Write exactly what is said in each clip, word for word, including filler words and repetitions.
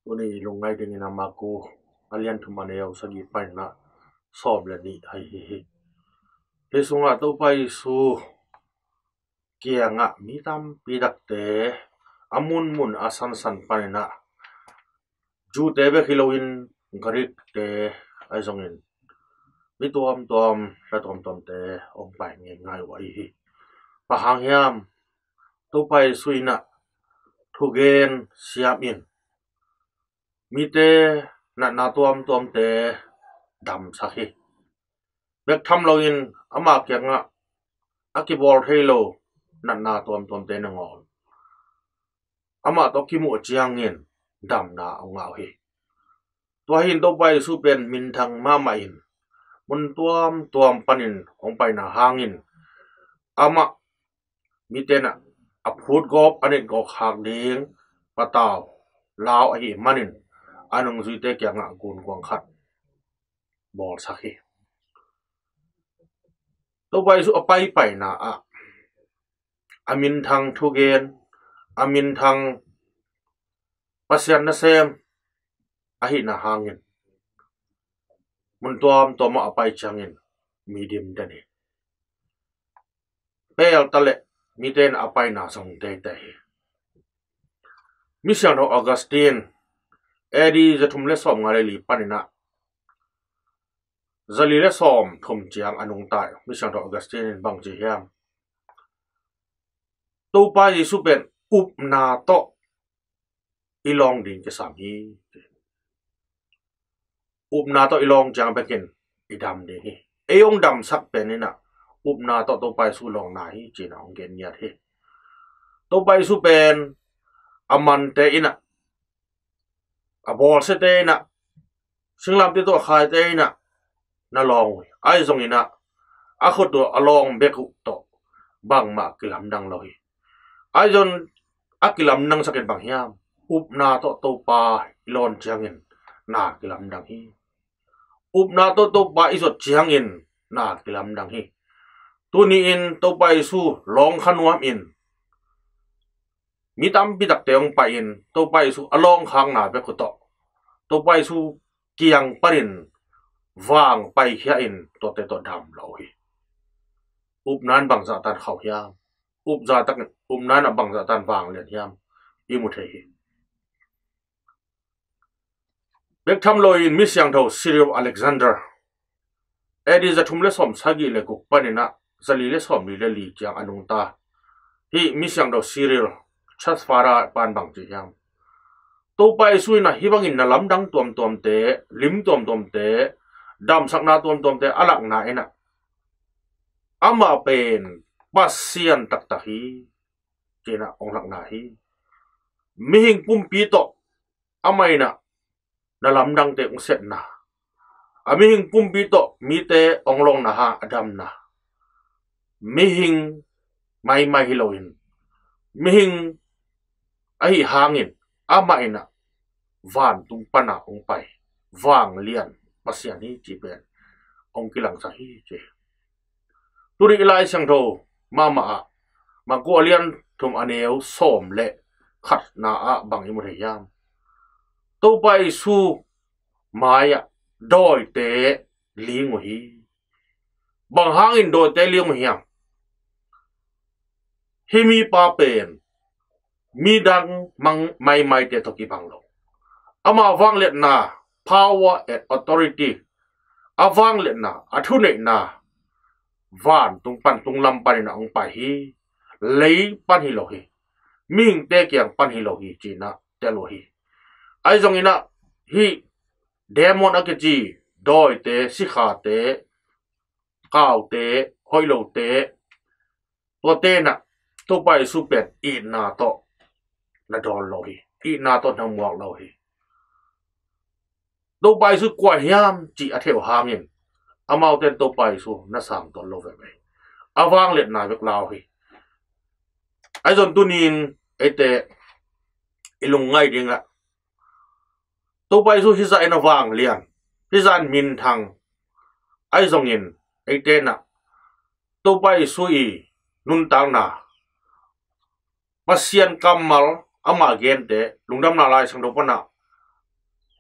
Tuni i lungngai dingin a Marku a lian thum a neu sagih panin ah sawm le nih ahi hi. Hih sungah Topa Jesu kiangah mi tampi takte a munmun a sansan panin ah Jew-te bek hi loin Greek-te ahi zongin mi tuamtuam, hla tuamtuamte hong pai ngeingai uh ahi hi. Bang hang hiam? Topa Jesu in ah thugen siam in mite natna tuamtuamte damsak hi. Bek tham loin ama kiangah a kibawl thei lo natna tuamtuamte nangawn amah tawh kimuh ciangin damna a ngah uh hi. Tua hi in Topa Jesu pen minthang mahmah in mun tuamtuam panin hong paina hangin amah mite in ah a phutgawp a netgawp khak ding patau lau ahih manin a nungzuite kiangah gunkuang khat bawlsak hi. Topa Jesu a paipaina ah a minthang thugen, a minthang Pasian nasem ahihna hangin mun tuamtuam ah a pai ciangin mi dim den hi. Peel ta leh mite in a paina zong teitei hi. Misiangtho Augustine A D za thum le sawm nga le li panin ah za li le sawm thum ciang a nungta. Misiangtho Augustine in bang ci hiam? Topa Jesu pen upna tawh i lawng ding kisam hi. Upna tawh i lawng ciang bekin i dam ding hi. Ei hong damsak pen in ah upna tawh Topa Jesu lawngna hi ci-in ah hong gen ngiat hi. Topa Jesu pen a mante in ah, a bawlsiate in ah, singlamteh tawh a khaite in ah na lawng uh hi. Ahi zongin ah a khut uh a lawng bek uh tawh bangmah kilamdang lo hi. Ahi zong a kilamdangsak in bang hiam? Upna tawh Topa i lawn ciangin na kilamdang hi. Upna tawh Topa i zot ciangin na kilamdang hi. Tuni-in Topa Jesu lawng kha nuam in mi tampi takte hong pai in Topa Jesu a lawng khakna bek uh tawh Topa Jesu kiang panin vang paikhia in tuate tawh dam lo uh hi. Upna in bangzah tan khauh hiam? Upna in a bangzah tan vanglian hiam? I mu thei hi. Bek tham loin Misiangtho Cyril of Alexandria A D za thum le sawm sagih le guk panin ah za li le sawm li le li ciang a nungta. Hih Misiangtho Cyril, Church Father pan bang ci hiam? Topa Jesu in ah hih bangin na lamdang tuamtuamte, lim tuamtuamte, damsakna tuamtuamte a lakna in ah amah pen Pasian taktak hi ci-in ah hong lakna hi. Mihing pumpi tawh amah in ah na lamdangte hong sepna, a mihing pumpi tawh mite hong lawngna hang a damna, mihing maimai hi loin mihing ahih hangin amah in ah vantung pan a hong pai vanglian Pasian hi cih pen hong kilangsak hi ci. Tuni i Lai Siangtho mahmah ah Marku a lian thum a neu sawm le khatna ah bang i mu thei hiam? Topa Jesu mai-ah dawite ling uh hi. Bang hangin dawite ling uh hiam? Hih mipa pen midang mang maimaite tawh kibang lo. Ama vangliatna, power and authority, a vangliatna, a thuneihna vantung pan, tunglam panin a hong pai hi. Lei pan hi lo hi. Mihingte kiang pan hi lo hi ci-in ah tel uh hi. Ahi zongin ah hih demon a kici dawite, sikhate, kaute, hoih lote, tuate in ah Topa Jesu pen itna tawh na dawn lo hi. Itna tawh na muak lo hi. Topa Jesu kua hiam cih a theih uh hangin amaute in Topa Jesu na sang tawn lo veve. A vangliatna bek la uh hi. Ahi zong tuni-in eite i lungngaih dingah Topa Jesu hih zah in a vanglian, hih zah in minthang ahi zongin eite in ah Topa Jesu i nuntakna, Pasian kammal ama gente, Lungdamna Lai Siangtho pan ah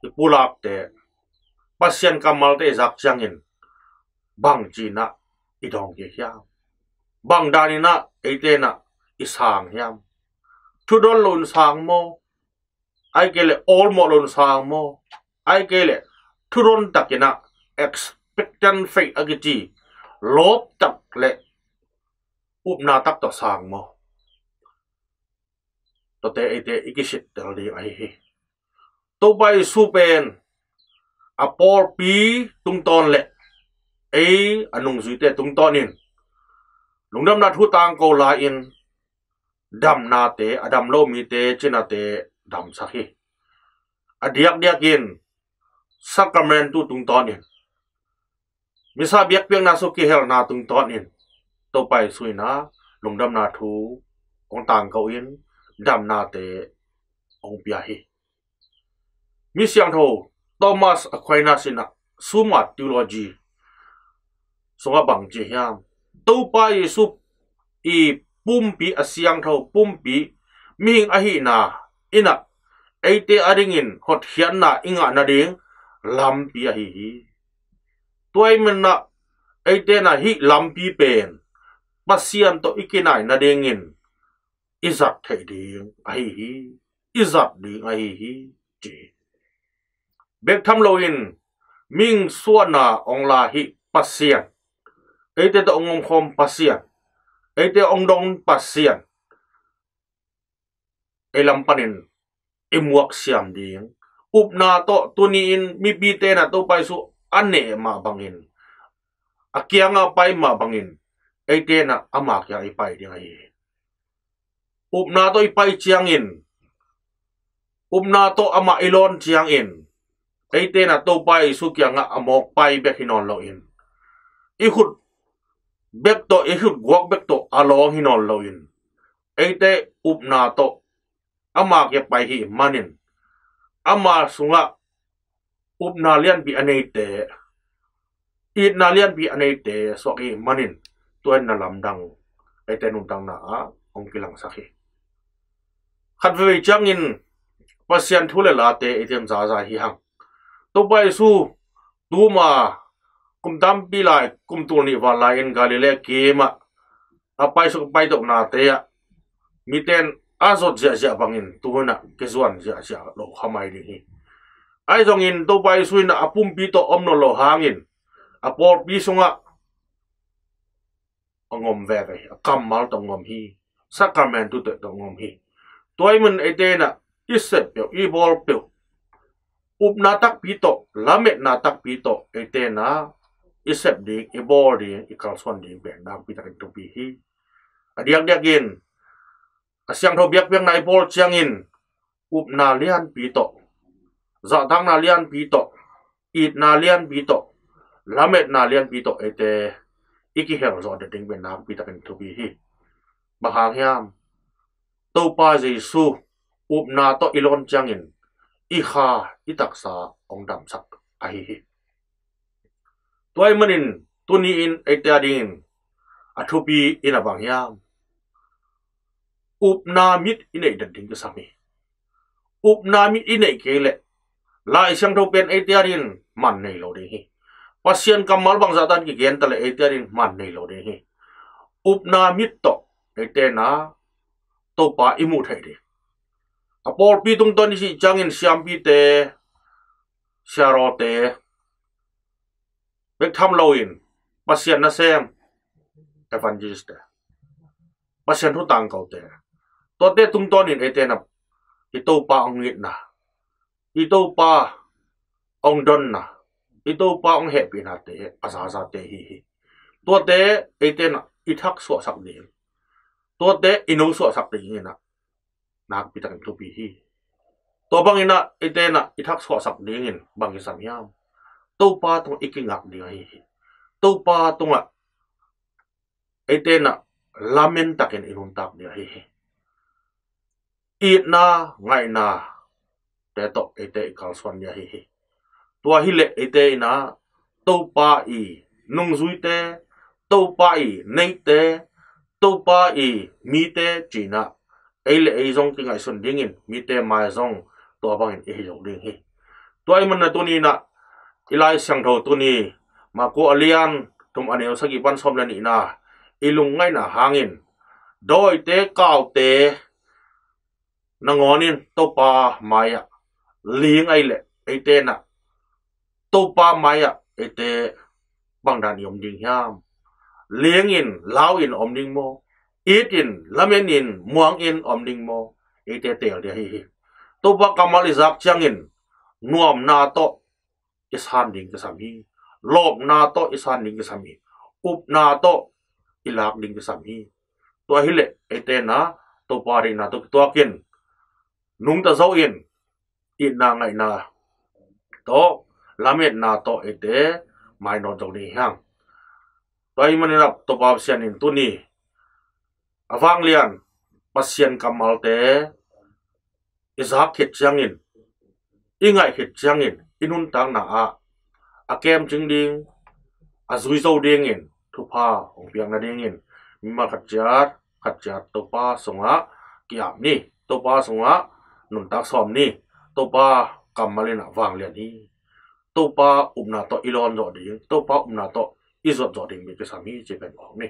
i pulakte, Pasian kammalte i zak ciangin bang ci-in ah i dawng kik hiam? Bang danin ah eite in ah i sang hiam? Thudon loin sang maw? Ahih kei leh awlmawh loin sang maw? Ahih kei leh thudon takin ah expectant faith a kici lawp tak le upna tak tawh sang maw? Tuate eite i kisittel ding ahi hi. Topa Jesu pen a pawlpi tungtawn le ei a nungzuite tungtawnin lungdamna thu tangko lai-in damnate, a dam lo mite cinate damsak hi. A diakdiakin sakramentu tungtawnin misa biakpiakna sung kihelna tungtawnin Topa Jesu in ah lungdamna thu hong tangko in damnate hong pia hi. Mi siangtho Thomas Aquinas in ah Summa Theologiae sungah bang ci hiam? Topa Jesu i pumpi, a siangtho pumpi, mihing ahihna in ah eite adingin hotkhiatna i ngah nading lampi ahi hi. Tua ahih manin ah eite in ah hih lampi pen Pasian tawh i kinai nadingin i zat theih ding ahi hi. I zat ding ahi hi, ci hi. Bek tham loin mihing suahna hong la hih Pasian, eite tawh hong omkhawm Pasian, eite hong dong Pasian, ei lam panin i muak siam ding. Upna tawh tuni-in mipite in ah Topa Jesu a neh mah bangin, a kiangah pai mah bangin eite in ah ama kiangah i pai ding ahi hi. Upna tawh i pai ciangin, upna tawh amah i lawn ciangin, eite in ah Topa Jesu kiangah a mawk pai bek hi nawn loin, i khut bek tawh, i khut guak bek tawh a lawng hi nawn loin, eite upna tawh ama kiang pai hi manin, ama sungah upna lianpi a neite, itna lianpi a neite suak hi manin, tua in na lamdang eite nuntakna ah hong kilangsak hi. Khat veivei ciangin Pasian thu le late eite in zaza hi hang. Topa Jesu tuma kum tampi lai, kum tul nih val lai-in Galilee kim ah a paisuk paitohnate ah mite in a zot ziahziah bangin tu hun ah kizuan ziahziah lo kha mai ding hi. Ahi zongin Topa Jesu in a pumpi tawh om nawn lo hangin a pawlpi sungah hong om veve hi, a kammal tawh hong om hi, sakramentu tawh hong om hi. Tua ahih manin eite in ah i sep peuh, i bawl peuh, upna takpi tawh, lametna takpi tawh eite in ah i sep ding, i bawl ding, i kalsuan ding pen nakpi takin thupi hi. A diakdiakin a siangtho biakpiakna i bawl ciangin upna lianpi tawh, zahtakna lianpi tawh, itna lianpi tawh, lametna lianpi tawh eite i kihel zawh ding pen nakpi takin thupi hi. Bang hang hiam? Topa Jesu upna tawh i lawn ciangin i kha, i taksa hong damsak ahi hi. Tua ahih manin tuni-in eite adingin a thupi in a bang hiam? Upna mit i neih den ding kisam hi. Upna mit i neih kei leh Lai Siangtho pen eite adingin man nei lo ding hi. Pasian kammal bangzah tan kigen ta leh eite adingin man nei lo ding hi. Upna mit tawh eite in ah Topa i muh theih ding. A pawlpi tungtawn i cih ciangin siampite, siarawte bek tham loin Pasian nasem evangelistte, Pasian thu tangkote, tuate tungtawnin eite in ah i Topa hong itna, i Topa hong donna, i Topa hong hehpihnate a zazate hi hi. Tuate eite in ah i thak suahsak ding, tuate i no suahsak dingin ah nakpi takin thupi hi. Tua bangin ah eite in ah i thak suahsak dingin bang kisam hiam? Topa tungah i kingak ding ahi hi. Topa tungah eite in ah lamen takin i nuntak ding ahi hi. Itna, ngaihnate tawh eite i kalsuan ding ahi hi. Tua hileh eite in ah Topa i nungzuite, Topa i neite, Topa i mite ci-in ah ei le ei zong kingaihsun dingin mite mai zong tua bangin i hi zo ding hi. Tua ahih manin tuni-in ah i Lai Siangtho tuni Marku a lian thum a neu sagih pan sawm le nihna, i lungngaihna hangin dawite kaute nangawnin Topa mai-ah ling ahih leh eite in ah Topa mai-ah eite bangdan i om ding hiam? Ling in, lau in om ding maw? It in, lamen in, muang in om ding maw? Eite teel ding ahi hi. Topa kammal i zak ciangin nuamna tawh i san ding kisam hi. Lawpna tawh i san ding kisam hi. Upna tawh i lak ding kisam hi. Tua hileh eite in ah Topa deihna tawh kituakin nungta zo in, itna ngaihna tawh, lametna tawh eite mainawt zo ding hi hang. Tua ahih manin ah Topa Pasian in tuni a vanglian Pasian kammalte i zak khit ciangin, i ngaih khit ciangin i nuntakna ah a kemcing ding, a zui zo dingin thupha hong piak nadingin mimal khat ciat khat ciat Topa sungah ki-ap ni. Topa sungah nuntak sawm ni. Topa kammal in ah vanglian hi. Topa upna tawh i lawn zawh ding, Topa upna tawh i zuat zawh ding mi kisam hi ci pen awk ni.